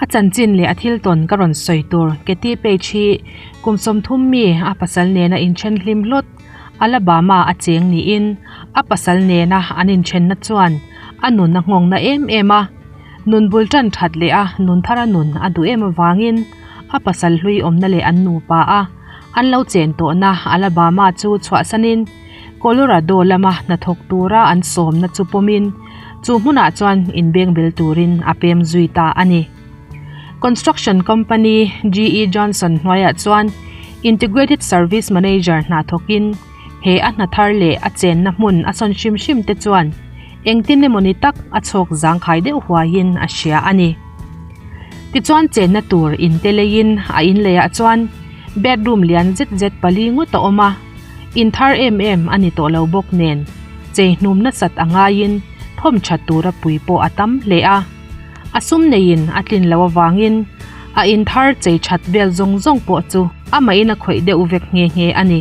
A chanchin leh a thil tawn ka rawn sawi tur Katy Page hi kum 30 mi a pasal nena inthen hlim hlawt Alabama a cheng niin a pasal nena an inthenna chuan a nun a nghawngna em em a. Nun bul tan that leh a nun thara nun a duh em avangin a pasal hlui awmna leh an nupa a an lo chen tawhna Alabama chu chhuahsanin Colorado lama hnathawk tura an sawmna chu pawmin chu hmunah chuan inbengbel turin a pem zui ta a ni. Construction company GE Johnson hnuaiah chuan Integrated Service Manager hna thawkin he a hna thar leh a chenna hmun a sawn hrim hrim te chuan engtin emawni tak a chhawk zangkhai deuh huaiin a hria a ni. Tichuan chenna tur in te leiin a in leiah chuan bedroom lian zet zet pali ngawt a awm a, in thar em em a ni tawh lo bawk nen chei hnum nasat a ngaiin thawm that tura pui pawh a tam hle a. A sum neiin a tlin loh avangin a in thar chei that vel zawng zawng pawh chu amahin a khawih deuh vek nghe nghe a ni.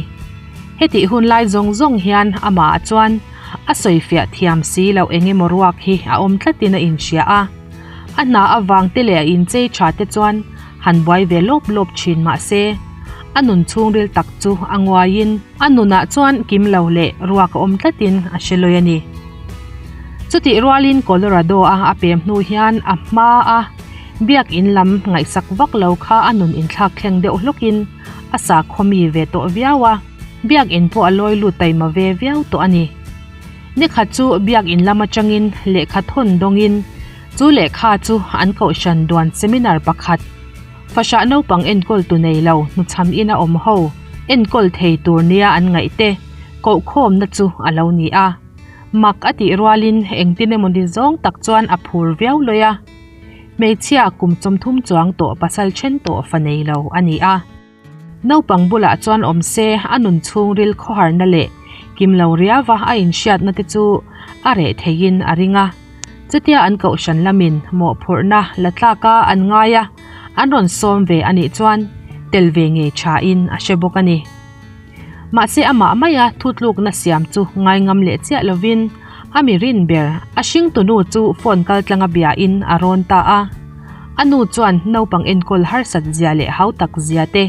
Hetih hun lai zawng zawng hian amah chuan a sawifiah thiam si loh eng emaw ruak hi a awm tlatin a inhria a. A hna avang te leh a inchei tha te chuan han buai ve lawp lawp thin mah se, a nun chhungril tak chu a nguaiin a nunah chuan kim lo leh ruak a awm tlatin a hre lawi a ni. Chutih rualin Colorado a a pem hnu hian a hma a biakin lam ngaihsak vak lo kha a nun inthlak thleng deuh hlawkin a sakhaw mi ve tawh viau a, biakin pawh a lawi lut taima ve viau tawh a ni. Nikhat chu biakin lam atangin lehkha thawn dawngin chu lehkha chu an kohhran duan seminar pakhat fahrah naupang enkawl tu nei lo hnuchham ina awm ho enkawl thei tur nia an ngaih te kohkhawmna chu a lo ni a. Mak a tih rualin engtin emaw ni zawng tak chuan a phur viau lawi a. Hmeichhia kum 30 chuang tawh pasal then tawh fa nei lo a ni a. Naupang bulah chuan awm se a nun chhungril khawharna leh kim lo riava a inhriatna te chu a reh theiin a ring a. Chutia an kohhran lamin mawhphurhna la tlaka an ngai a, an rawn sawm ve a nih chuan tel ve ngei thain a hre bawk a ni. Mahse amah maia thutlukna siam chu ngaingam leh chiah lovin a mi rin ber a hringtunu chu phone kaltlanga biain a rawn ta a. A nu chuan naupang enkawl harsat zia leh hau tak zia te,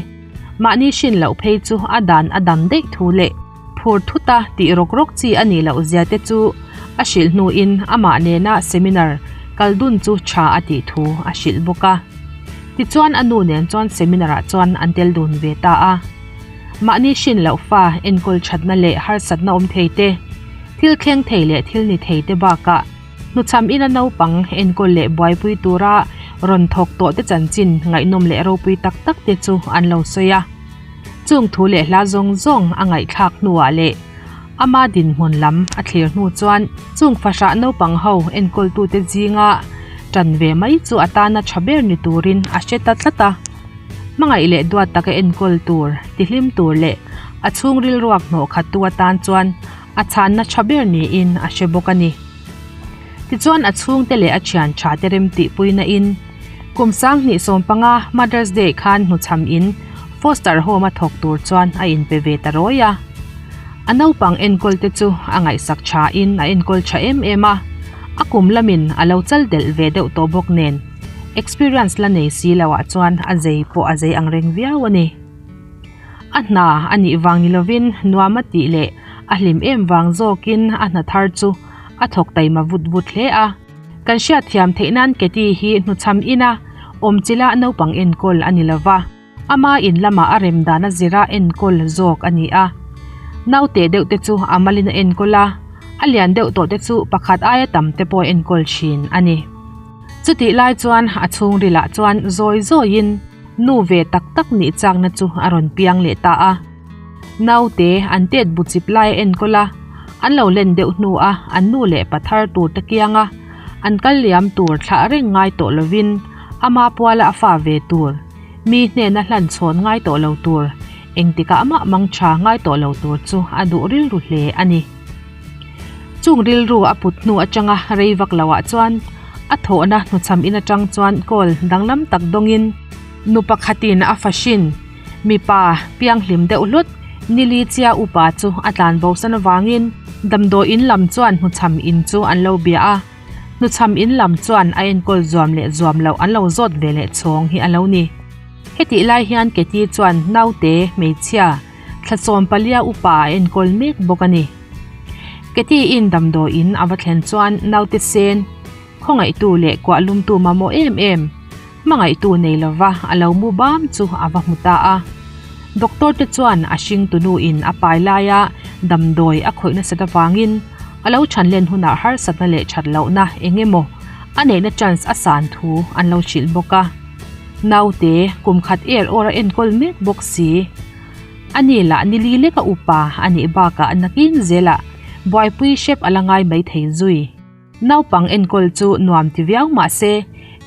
mahni hrin loh phei chu a dan a dam daih thu leh phur thuta tih rawk rawk chi a nih loh zia te chu a hrilh hnuin amah nena seminar kal dun chu tha a tih thu a hrilh bawk a. Tichuan a nu nen chuan seminar ah chuan an tel dun ve ta a. Mahni hrin loh fa enkawl thatna leh harsatna awm thei te, thil thleng thei leh thil ni thei te bakah hnuchham ina naupang enkawl leh buaipui tura rawn thawk tawh te chanchin ngaihnawm leh ropui tak tak te chu an lo sawi a. Chung thu leh hla zawng zawng a ngaihthlak hnuah leh ama dinhmun lam a thlir hnu chuan chung fahrah naupang ho enkawltute zinga tan ve mai chu a tana tha ber ni turin a hre ta tlat a. Hmangaih leh duat taka enkawl tur, tihlim tur leh a chhungril ruak hnawh khattu atan chuan a chhanna tha ber niin a hre bawk a ni. Tichuan a chhungte leh a thian tha te rem tihpuina in kum 2015 Mother's Day khan hnuchham in foster home a thawk tur chuan a inpe ve ta rawi a. A naupang enkawl te chu a ngaihsak tha in a enkawl tha em em a, a kum lamin a lo chal delh ve deuh tawh bawk nen experience la nei si loah chuan a zei pawh a zei ang reng viau a ni. A hna a nih vang ni lovin nuam a tih leh a hlim em vang zawkin a hna thar chu a thawk taima vut vut hle a. Kan hriat thiam theih nan Katy hi hnuchham ina awm chila naupang enkawl a ni lova, ama in lamah a rem dan a zira enkawl zawk a ni a. Naute deuh te chu a malin a enkawl a, a lian deuh tawh te chu pakhat aia tam te pawh a enkawl thin a ni. Chutih lai chuan a chhungrilah chuan zawi zawiin nu ve tak tak nih chakna chu a rawn piang leh ta a. Naute an tet bu chip lai a enkawl a, an lo len deuh hnu a an nu leh pa thar tur te kiang a, an kal liam tur thlah reng ngai tawh lovin ama puala a fa ve tur, mi hnena hlan chhawn ngai tawh lo tur, engtikah mah mang tha ngai tawh lo tur chu a duh rilru hle a ni. Chung rilru a put hnu atanga rei vak loah chuan a thawhna hnuchham in atang chuan call danglam tak dawngin nu pakhatin a fahrin mipa pianghlim deuh hlut nili chia upa chu a tlan bo san avangin damdawiin lam chuan hnuchham in chu an lo bia a. Hnuchham in lam chuan a enkawl zuam leh zuam loh an lo zawt ve leh chhawng hi a lo ni. Hetih lai hian Katie chuan naute, hmeichhia, thla sawmpalia upa a enkawl mek bawk a ni. Katie-in damdawiin a va thlen chuan naute sen, khawngaihtu leh kuah lumtu mamawh em em, hmangaihtu nei lova a lo mu bam chu a va hmu ta a. Doctor te chuan a hringtunuin a pai laia damdawi a khawih nasat avangin a lo chhanlen hunah harsatna leh that lohna eng emaw a neihna chance a san thu an lo hrilh bawk a. Naute kum khat er awr a enkawl mek bawk si. A ni lah nili leka upa a nih bakah nakin zelah buaipui hrep a la ngai maithei zui. Naupang enkawl chu nuam ti viau mah se,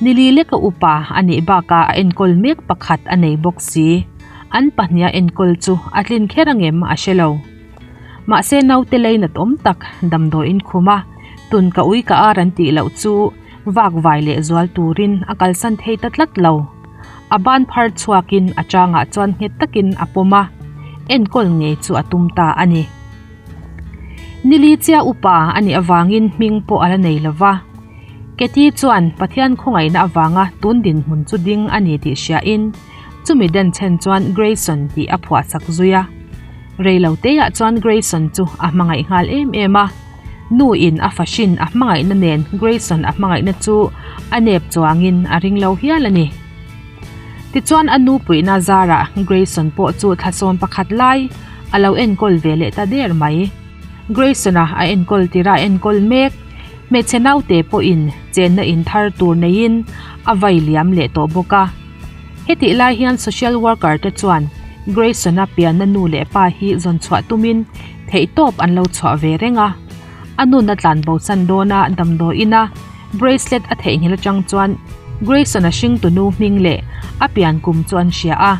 nili leka upa a nih bakah a enkawl mek pakhat a nei bawk si. An pahniha enkawl chu a tlin kher angem a hre lo. Mahse naute lei nat awm tak damdawiin khum a, tun ka ui ka ar an tih loh chu vak vai leh zual turin a kalsan thei ta tlat lo. A ban phar chhuakin a changah chuan nghet takin a pawm a, enkawl ngei chu a tum ta a ni. Nili chia upa a nih avangin hming pawh a la nei lo va. Katie chuan Pathian khawngaihna avanga tun dinhmun chu ding a ni tih hriain chumi denchhen chuan Grayson tih a phuahsak zui a. Rei lo teah chuan Grayson chu a hmangaih nghal em em a. Nu in a fahrin a hmangaihna nen Grayson a hmangaihna chu a nep chuangin a ring lo hial a ni. Tichuan a nu puihna zarah Grayson pawh chu thlasawm pakhat lai a lo enkawl ve leh ta der mai. Grayson-a a enkawl tirh a enkawl mek. Hmeichhe naute pawhin chenna in thar tur neiin a vai liam leh tawh bawk a. Hetih lai hian social worker te chuan Grayson-a pianna nu leh pa hi zawn chhuah tumin theihtawp an lo chhuah ve reng a. A nun a tlan bosan dawn a damdawiin a bracelet a theihnghilh atang chuan Grayson-a hringtunu hming leh a pian kum chu an hria a.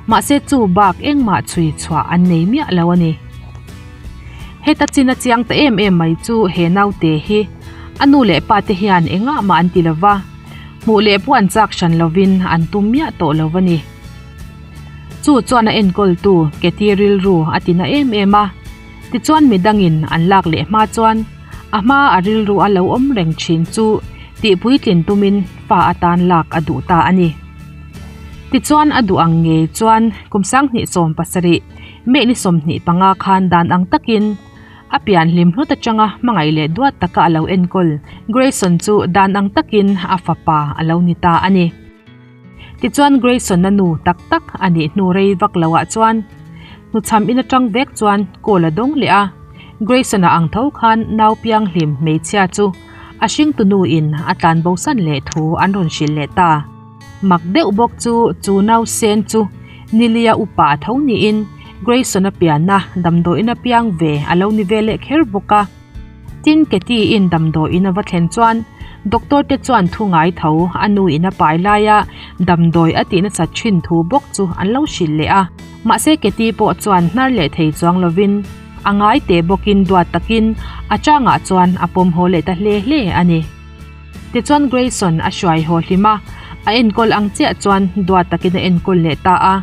Mahse chu bak engmah chhui chhuah an nei miah lo a ni. Heta chin a chiang ta em em mai chu he naute hi a nu leh pa te hian engah mah an ti lo va, hmuh leh pawh an chak hran lovin an tum miah tawh lo a ni. Chu chuan a enkawltu Katie rilru a ti na em em a, tichuan midangin an lak leh hma chuan a hma a rilru a lo awm reng thin chu tihpuitlin tumin fa atan lak a duh ta a ni. Tichuan a duh ang ngei chuan kum 2017 May ni 25 khan dan ang takin a pian hlim hlut atanga hmangaih leh duat taka a lo enkawl Grayson chu dan ang takin a fapa a lo ni ta a ni. Tichuan Grayson-a nu tak tak a nih hnu rei vak loah chuan hnuchham in atang vek chuan call a dawng leh a, Grayson-a ang tho khan nau pianghlim hmeichhia chu a hringtunu in a tlanbosan leh thu an rawn hrilh leh ta. Mak deuh bawk chu chu nausen chu Nilia upa a tho niin Grayson-a pianna damdawiin a piang ve a lo ni ve leh kher bawk a. Tin, Katie-in damdawiin a va thlen chuan doctor te chuan thu ngai tho a nuin a pai laia damdawi a tih nasat thin thu bawk chu an lo hrilh leh a. Mahse Katie pawh chuan hnar leh thei chuang lovin a ngai teh bawkin duat takin a changah chuan a pawm haw leh ta hle hle a ni. Tichuan Grayson a hruai haw hlim a, a enkawl ang chiah chuan duat takin a enkawl leh ta a.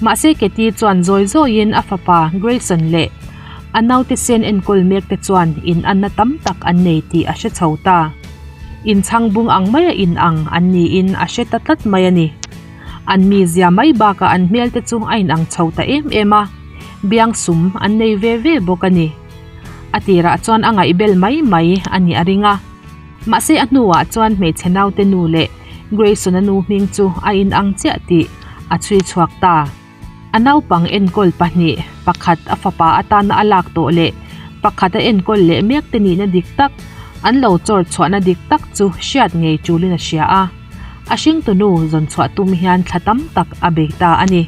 Mahse Katie chuan zawi zawiin a fapa Grayson leh a naute sen enkawl mek te chuan in anna tam tak an nei tih a hre chho ta. Inchhang bung ang maia in ang an niin a hre ta tlat mai a ni. An mizia mai bakah an hmel te chu a inang chho ta em em a, biang sum an nei ve ve bawk a ni. A tirah chuan a ngaihbel mai mai a nih a ring a. Mahse a hnuah chuan hmeichhe naute nu leh Grayson-a nu hming chu a inang chiah tih a chhui chhuak ta. A naupang enkawl pahnih, pakhat a fapa atana a lak tawh leh pakhat a enkawl leh mek te nihna dik tak, an lo chawr chhuahna dik tak chu hriat ngei tulin a hria a. A hringtunu zawn chhuah tum hian thla tam tak a bei ta a ni.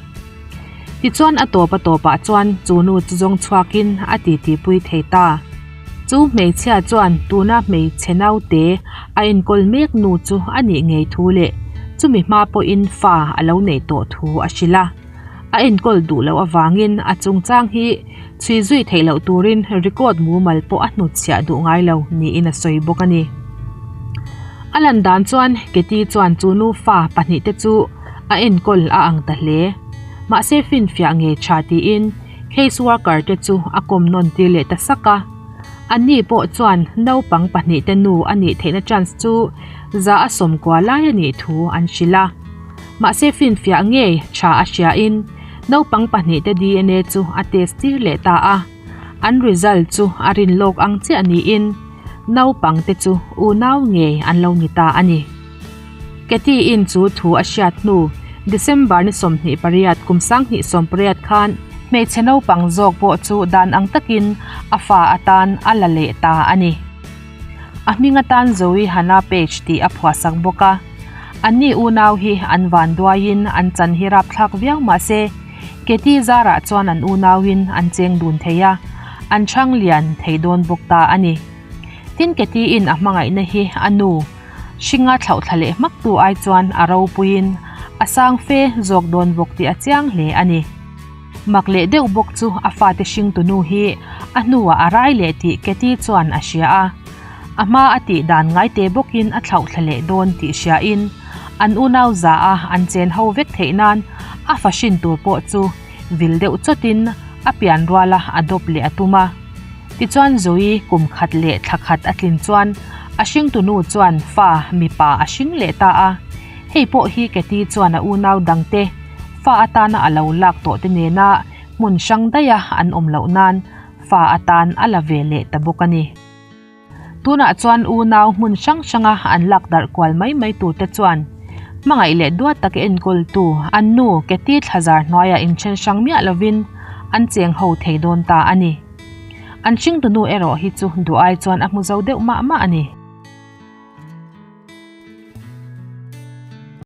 Tichuan a tawp a tawpah chuan chu nu chu zawng chhuakin a titipui thei ta. Chu hmeichhia chuan tuna hmeichhe naute a enkawl mek nu chu a nih ngei thu leh chumi hma pawhin fa a lo neih tawh thu a hrilh a. A enkawl duh loh avangin a chungchang hi chhui zui theih loh turin record mumal pawh a hnutchhiah duh ngai lo niin a sawi bawk a ni. A lan dan chuan Katie chuan chu nufa pahnihte chu a enkawl a ang ta hle. Mahse finfiah ngei tha tiin case worker te chu a kawm nawn tir leh ta sak a. Anni pawh chuan naupang pahnihte nu a nih theihna chance chu 90% lai a nih thu an hrilh a. Mahse finfiah ngei tha a hriain naupang pahnihte DNA chu a test tir leh ta a. An result chu a rin lawk ang chiah niin naupangte chu unau ngei an lo ni ta a ni. Katie-in chu thu a hriat hnu December ni 28 kum 2018 khan hmeichhe naupang zawk pawh chu dan ang takin a fa atan a la leh ta a ni. A hming atan Zoe Hannah Page tih a phuahsak bawk a. Anni unau hi an van duaiin an chan hi rapthlak viau mahse Katie zarah chuan an unauin an cheng dun thei a, an chhang lian thei dawn bawk ta a ni. Tin Katie-in a hmangaihna hi a nu hringa thlauhthla leh hmaktu ai chuan a ropuiin a sang fe zawk dawn bawk tih a chiang hle a ni. Mak leh deuh bawk chu a fate hringtunu hi a hnuah a rai leh tih Katie chuan a hria a. A hma a tih dan ngaite bawkin a thlauhthla leh dawn tih hriain an unau za a an chen ho vek theih nan a fa hrin tur pawh chu vil deuh chawtin a pian ruala a dawp leh a tum a. Tichuan Zoe kum khat leh thla khat a tlin chuan a hringtunu chuan fa mipa a hring leh ta a. Hei pawh hi Katie chuan a unau dangte fa atana a lo lak tawh te nena hmun hrang daiha an awm loh nan fa atan a la ve leh ta bawk a ni. Tunah chuan unau hmun hrang hranga an lak darh kual mai mai tur te chuan hmangaih leh duat taka enkawltu an nu Katie thlazar hnuaiah inthen hrang miah lovin an cheng ho thei dawn ta a ni. An hringtunu erawh hi chu duh ai chuan a hmu zo deuh mah mah a ni.